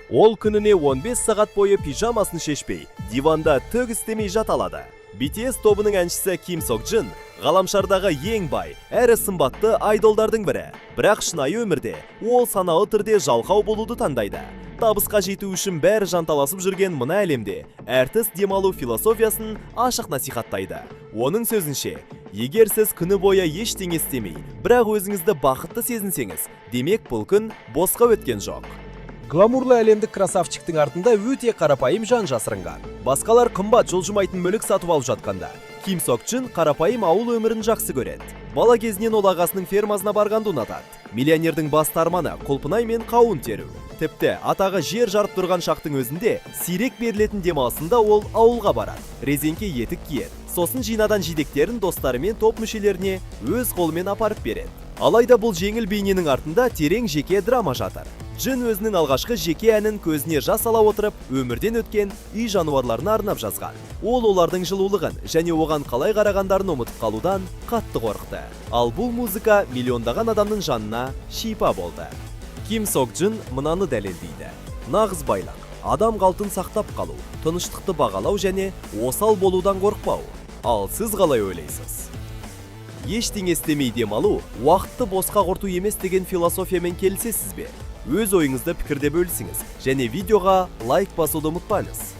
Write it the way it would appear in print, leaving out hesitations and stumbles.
Ол күніне 15 сағат бойы пижамасын шешпей, диванда түк істемей жата алады. BTS тобының әншісі Ким Сок Джин ғаламшардағы ең бай әрі сымбатты айдолдардың бірі. Бірақ шынайы өмірде ол саналы түрде жалқау болуды таңдайды. Табысқа жету үшін бәрі жанталасып жүрген мына әлемде әртіс демалу философиясын ашық насихаттайды. Оның сөзінше, егер сіз күні бойы ештеңе істемей, бірақ өзіңізді бақытты сезінсеңіз, демек, бұл күн босқа өткен жоқ. Гламурлы әлемдік красавчиктің артында өте қарапайым жан жасырынған. Басқалар қымбат жылжымайтын мүлік сатып алып жатқанда, Ким Сок Чжин қарапайым ауыл өмірін жақсы көреді. Бала кезінен ол ағасының фермасына барғанды ұнатады. Миллионердің басты арманы – құлпынай мен қауын теру. Тіпті атағы жер жарып тұрған шақтың өзінде сирек берілетін демалысында ол ауылға барады. Резеңке етік киеді. Сосын жинаған жидектерін достары мен топ мүшелеріне өз қолымен апарып береді. Алайда бұл жеңіл бейненің артында терең жеке драма жатыр. Джин өзінің алғашқы жеке әнін көзіне жас ала отырып, өмірден өткен үй жануарларына арнап жазған. Ол олардың жылулығын және оған қалай қарағандарын ұмытып қалудан қатты қорықты. Ал бұл музыка миллиондаған адамның жанына шипа болды. Ким Сок Джин мынаны дәлелдейді: нағыз байлық – адам қалпын сақтап қалу, тыныштықты бағалау және осал болудан қорықпау. Ал сіз қалай ойлайсыз? Ештеңе істемей демалу уақытты босқа құрту емес деген философиямен келісесіз бе? Өз ойыңызды пікірде бөлісіңіз және видеоға лайк басуды ұмытпаңыз.